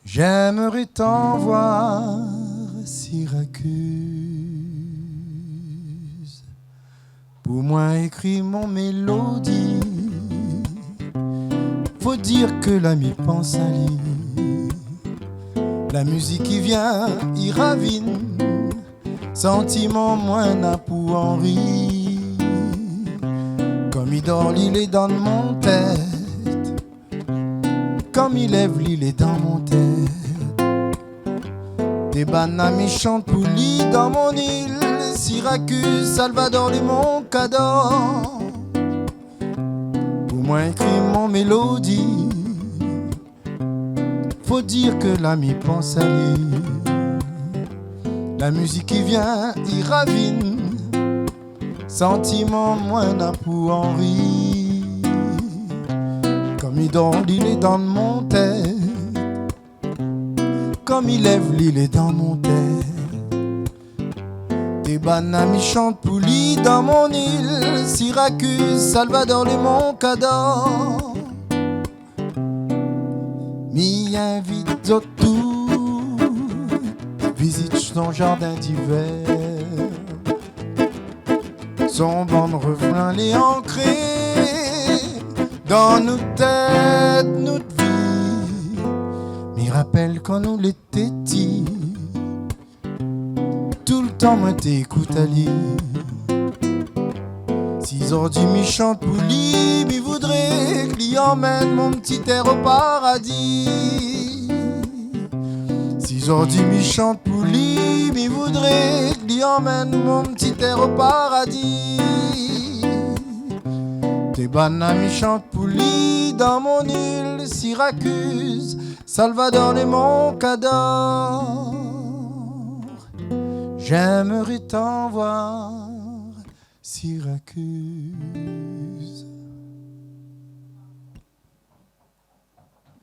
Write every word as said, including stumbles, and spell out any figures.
J'aimerais tant voir Syracuse. Pou moin ékri mon mélodi, fo dir ke la mi pans ali. La mizik i vien, i ravine, santiman moin na pou Anri. Kom i dor, li lé dan mon tèt. Kom i lèv, li lé dan mon tèt. Té bann ami shant pou li dan mon il, Syracuse, Salvador, lé mon kador. Pou moin ékri mon mélodi, fo dir ke la mi pans ali. La mizik i vien, i ravine, santiman moin na pou Anri. Kom i dor, li lé dan mon tèt. Kom i lèv, li lé dan mon tèt. Té bann ami shant pou li dan mon il, Syracuse, Salvador, lé mon kador. Mi invit zot tout vizit son zardin d'ivèr. Son bann refrin lé ankré dan nout tèt, nout vi. Mi rapèl kan nou lété ti, toultan moin té ékout ali. Si zordi mi shant pou li, mi voudré ke li amenn mon ti tèr o paradi. Si zordi mi shant pou li, mi voudré ke li amenn mon ti tèr o paradi. Té bann ami shant pou li dan mon il, Syracuse, Salvador, lé mon kador. J'aimerais tant voir Syracuse.